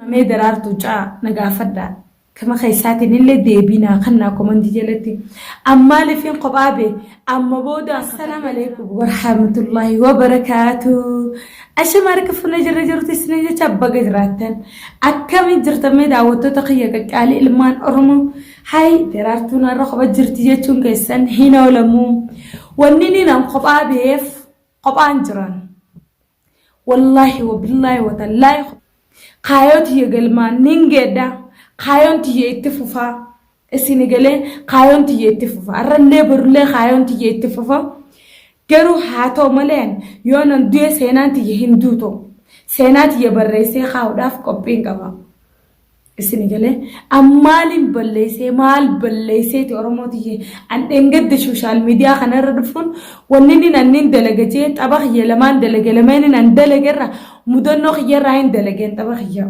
Mee Daraartuu caa na gaafadhaa. Kama keessaatiin illee deebii naa kannaa komantii jalatti. An maaliifin kophaa bee amma booda Assalaamu alaikum warahmatullahi wabarakaatu. Ashama harka fuula jirra jirtu isin jecha baga jiraattan. Akkamiin jirtan mee daawwattoota kiyya qaqqaalii ilmaan Oromoo. Hay Daraartuun har'a kopha jirti jechuun keessan hin oolamu. Wanni inni nan kophaa beef kophaan jiran. Wallaahi wabillaahi watallaahi kaayoo tiyya galmaan nin geedha. Kaayoon tiyya itti fufaa. Isin galee kaayoon tiyya itti fufa. Arrallee borullee kaayoon tiyya itti fufa. Garuu haa ta'u malee yoo nan du'e seenaan tiyya hin duutu. Seenaa tiyya barreessee kaa'uudhaaf qophiin qaba. Isin galee an maaliin balleessee maal balleesseeti Oromoo tiyye an dheengadda sooshaal miidiyaa kanarra dhufuun wanni inni annin dalaga jee tapha kiyya lamaan dalage lameenin an dalagerra mudannoo kiyyarraa hin dalageen tapha kiyya.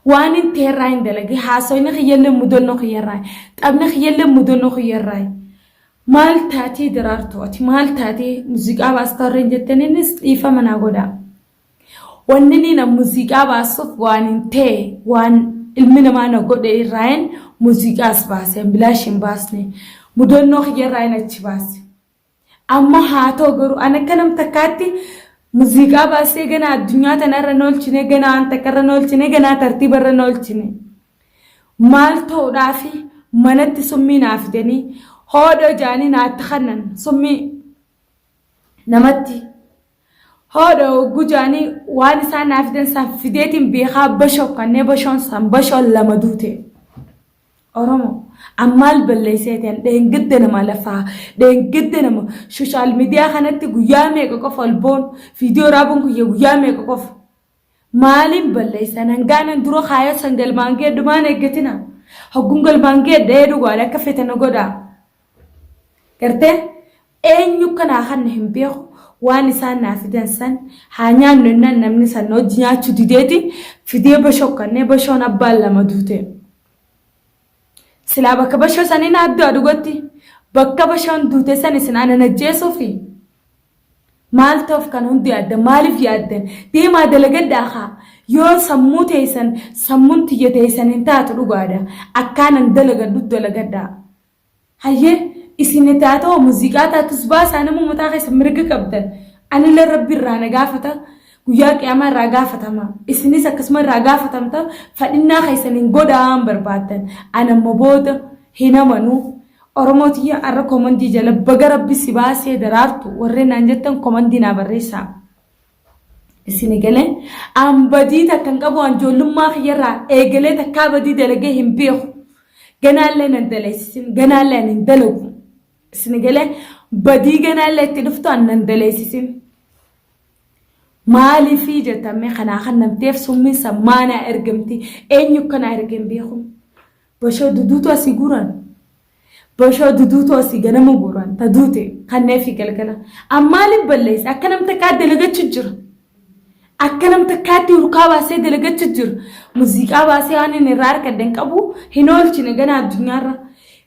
Waan hin ta'erraa hin dalage haasoyni kiyyallee mudannoo kiyyarraa taphni kiyyallee mudannoo kiyyarraa. Maal taatee Daraartuu ati maal taatee muuziqaa baastaa warreen jettan innis dhiifama naa godhaa. Wanni inni na muuziqaa baasuuf waan hin ta'e waan ilmi namaa na godhe irraayin muuziqaas baase bilaash hin baasne mudannoo kiyya irraayin achi baase. Amma haa ta'u garuu an akka nam takkaatti muuziqaa baasee ganaa addunyaa tanarra na oolchine ganaa waan takkarra na oolchine ganaa tartiibarra na oolchine. Maal ta'uudhaafi manatti summii naa fidanii hoodhoo jaanii naatti kannan summii namatti. Hoodha hogguu jedhanii waan isaan naa fidan san fideetiin beekaa bashoo kannee bashoon san bashoon lama duute. Oromo an maal balleesseeti an dheengadda nama lafaa dheengadda nama sooshaal miidiyaa kanatti guyyaa meeqa qofa ol boon viidiyoo raabuun kiyya guyyaa meeqa qofa. Maaliin balleessan hangaanan dura kaayoo san galmaan geedhu maan eeggatina. Hogguun galmaan geedha ee dhugaadha akka feetan na godhaa. Gartee Eenyu akka naa kanne hin beeku waan isaan naa fidan san haa nyaannu jennaan namni san na wajji nyaachuu dideeti fidee bashoo kannee bashoon abbaan lama duute. Silaa bakka bashoo sanii naa du'a dhugatti bakka bashoon duute san isin ana najjeesuufi maal ta'uuf kana hundi yaaddan maaliif yaaddan deemaa dalagadhaa kaa yoo sammuu teessan sammuun tiyya teessan hin taatu dhugaadha akkaanan dalagadhu dalagadhaa. Hayyee isin taatoo muuziqaa taatus baasaa nama mataa keessa mirga qabdan. Anillee rabbi irraa na gaafata. Guyyaa qiyaamaa irraa gaafatama. Isinis akkasuma irraa gaafatamta. Fadhinnaa keessan hin godhaan barbaaddan. Ana amma booda hin amanuu. Oromoo tiyya har'a komandii jala baga rabbi si baasee Daraartu warreen naan jettan komandii naa barreessaa. Isini galee an badii takka hin qabu an ijoollummaa kiyyarraa eegalee takkaa badii dalagee hin beeku. Ganaallee nan daleessisin ganaallee an hin dalagu. Isini galee badii ganaallee itti dhuftu an nan daleessisin. Maaliifii jettamee kanaa kan namteef summiin san maanaa ergamti eenyu akkanaa erge hin beeku. Bashoo duduutu asii guuran. Bashoo duduutu asii ganama guuran ta duute kanneefi galgala. An maaliin balleesse akka nam takkaa dalagachu jira. Akka nam takkaatti hurkaa baasee dalagachu jira. Muuziqaa baasee waan inni irraa argadhe hin qabu hin oolchine gana addunyaarra.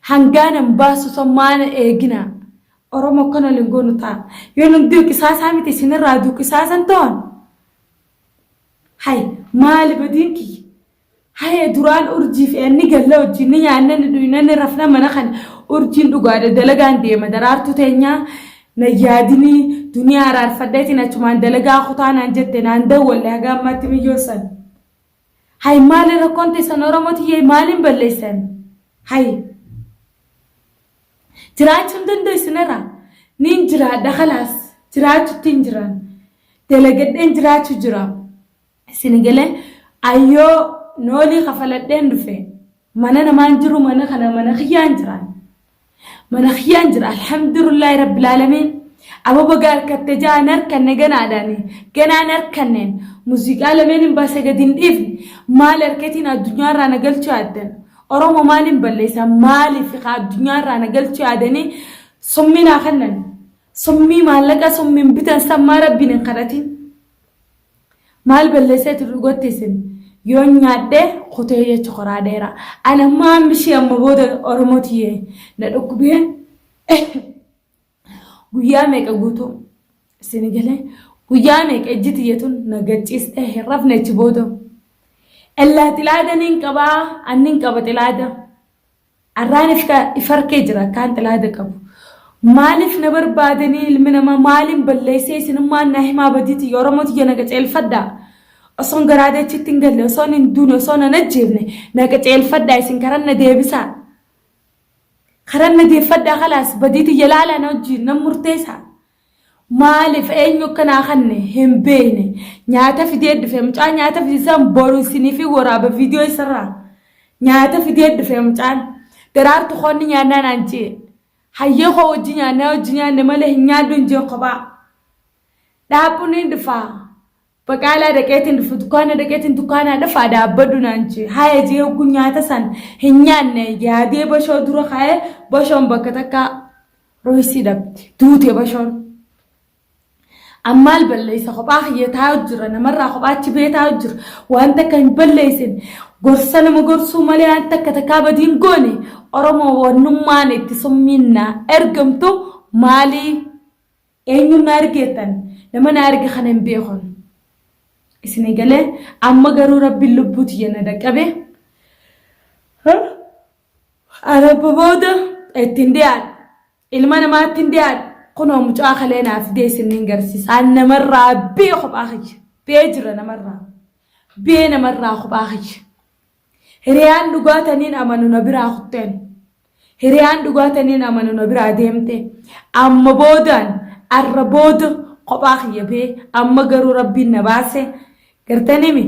Hangaanan baasu san maana eegina. Oromoo akkana waliin goonu ta'a. Yoo nun du'e qisaasaa miti isinirraa du'u qisaasan ta'an. Hay maali badiin kiyya? Haye duraan urjii fi anni galla wajjin ni nyaanna ni dhuyna ni rafna mana kana urjiin dhugaadha dalagaan deema Daraartuu teenyaa na yaadinii duniyaa araarfadheetiin achumaan dalagaa kutaa naan jette naan dawwalle haga ammaatti miyyoo san. Hay maali rakkoon teessan Oromoo tiyyee maaliin balleessan? Hay jiraachuu hin danda'u isinirraa. Niin jiraadha kalaas jiraachuutti hin jiran. Dalagadheen jiraachuu jira. Isin galee ayyoo noolii kafaladheen dhufe mana namaan jiru mana kana mana kiyyaan jiraan. Mana kiyyaan jira alhamdulillahi rabbil aalamiin. Abo baga harkatte ja'an harkanne ganaadhaani ganaan harkanneen muuziqaa lameen hin baase gadi hin dhiifne maal harkeetiin addunyaarraa na galchuu yaaddan Oromo maaliin balleessan maaliif ka addunyaarraa na galchuu yaadanii summii naa kennan summii maallaqa summiin bitan san maa rabbiin hin kadhatin. Maal balleesseetu dhugatti isin yoon nyaadhe kutee jechu karaa dheeraa. Ani amma hammi ishee amma booda Oromoo tiyyee na dhukkubee guyyaa meeqa guutuu isin galee guyyaa meeqa ijji tiyya tun na gacciistee hin rafne achi booda. Ellaa xilaada nin qabaa annin qaba xilaada. Arraan if arkee jira akkaan xilaada qabu. Maaliif na barbaadanii ilmi namaa maaliin balleessee isinummaan naa himaa badii tiyya Oromoo tiyya na qaceelfadhaa. Osoon garaa dachitti hin galle osoon hin duune osoon hin ajjeefne na qaceelfadhaa isin karan na deebisaa. Karan na deeffadhaa kalaas badii tiyya laalaa na wajjiin nan murteessaa. Maaliif eenyu akka naa kanne hin beekne. Nyaata fidee dhufe mucaan nyaata fide san boru isiniif waraaba viidiyoo isarraa. Nyaata fidee dhufe mucaan. Daraartu koonni nyaannaa naan jee. Hayyee koo wajji nyaannaa wajji nyaanne malee hin nyaadhu hin jeen kophaa. Dhaabbuun hin dhufaa. Baqaalaa dhaqeetiin dhufu dukkaana dhaqeetiin dukkaanaa dhufaa dhaabbadhu naan jee. Haya jee hogguu nyaata san hin nyaanne yaadee bashoo dura kaa'ee bashoon bakka takkaa roysii dhabde. Duute bashoon. Ammaal balleessa kophaa kiyya taa'u jira namarraa kophaa achi bee taa'u jira waan takka hin balleessin gorsa nama gorsuu malee waan takka takkaa badiin goone Oromoo wannummaan itti summiin na ergamtu maalii eenyuun na argeettan nama na arge kana hin beekon isin galee amma garuu rabbiin lubbuu tiyya na dhaqqabe arabba booda ittiin dhiyaadha Ilma namaatti hin dhiyaadhu. Kunoo mucaa kalee naa fidee isinnin garsiisa. An namarraa bee kophaa kiyya. Bee jira namarraa. Bee namarraa kophaa kiyya. Hiriyaan dhugaa taniin amanu na biraa kutteen. Hiriyaan dhugaa taniin amanu na biraa deemte. Amma boodaan arra booda kophaa kiyya bee amma garuu rabbiin na baase. Gartanimi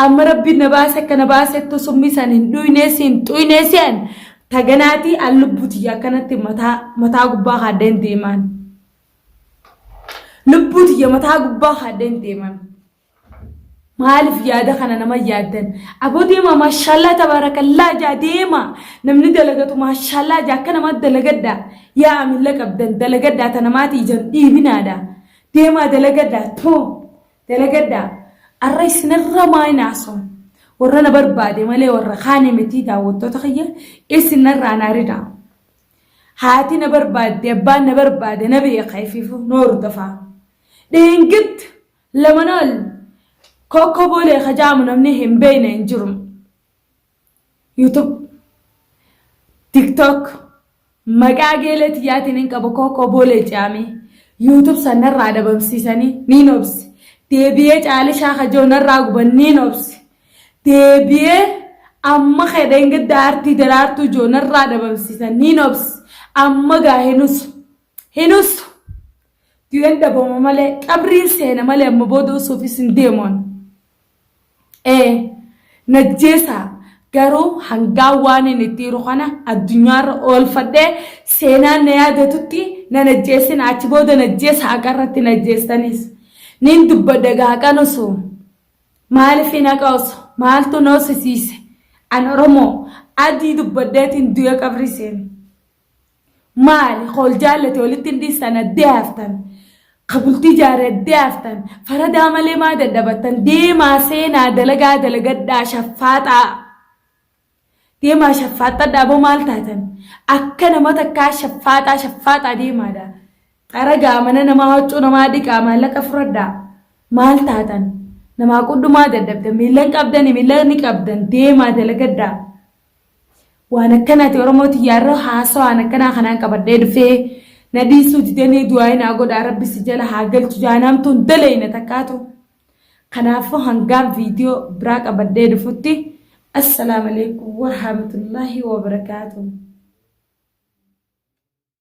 Amma rabbiin na baase akka na baasettu summii san hin dhuynee si hin xuynee si an taganaatii an lubbuu tiyya akkanatti mataa mataa gubbaa kaadheen deemaan. Lubbuu tiyya mataa gubbaa kaadheen deemaan. Maaliif yaada kana nama yaaddan? Aboo deemaa maashaallah tabaarakallaa jaa deemaa namni dalagatu maashaallah jaa akka namaa dalagadhaa yaa amilla qabdan dalagadhaa ta namaati ijan dhiibinaadha deemaa dalagadhaa too Dalagadhaa. Arra isinirra maa hin haasawu. Warra na barbaade malee warra kaane miti daawwattoota kiyya isin narraa na ridaa. Haati na barbaadde abbaan na barbaade na beeka ifiifu na hordofaa. Dheengitti laman ol kokkoboolee kajaamu namni hin beekne hin jiru. YouTube, TikTok, maqaa geelee tiyyaatiin hin qabu kookoo boolee ce'amee YouTube san narraa dhabamsiisanii niin obse. Deebi'ee caalishaa kajoo narraa guban niin obse. Deebi'ee amma kedheen gadda aartii daraartuu joo narraa dhabamsiisan niin obse. Amma gaa hin usu. Hin usu. Du'een dhabama malee qabriin seena malee amma booda usuufis hin deemu ani. Ee, najjeesaa garuu hangaa waan inni itti jiru kana addunyaarra oolfadhee seenaan na yaadatutti na najjeesina achi booda najjeesa haqarratti najjeestanis. Nin dubbadha egaa haqan osoo maaliif hin haqa osoo maaltu na hosisiise an Oromoo adii dubbadheetiin du'e qabrii seene. Maali ka wal jaallate walitti hin dhiistan addee haftan ka bultii jaare addee haftan faradaa malee maa dadhabattan deemaa seenaa dalagaa dalagadhaa shaffaaxaa deemaa shaffaaxxadhaa boo maal taatan akka nama takkaa shaffaaxaa shaffaaxaa deemaadha xaragaa mana namaa huccuu namaa dhiqaa maallaqa fudhadhaa maal taatan namaa qudhumaa dadhabdan miillan qabdani miilla ni qabdan deemaa dalagadhaa. Waan akkanaati Oromoo tiyya irra haasawaan akkanaa kanaan qabadhee dhufee na dhiisuu didanii du'aayi naa godhaa rabbi si jala haa galchu jaan hamtuun daleyna takkaatu. Kanaafuu hangaan viidiyoo biraa qabadhee dhufutti assalaamu alaikum warahmatullaahi wabarakaatuh.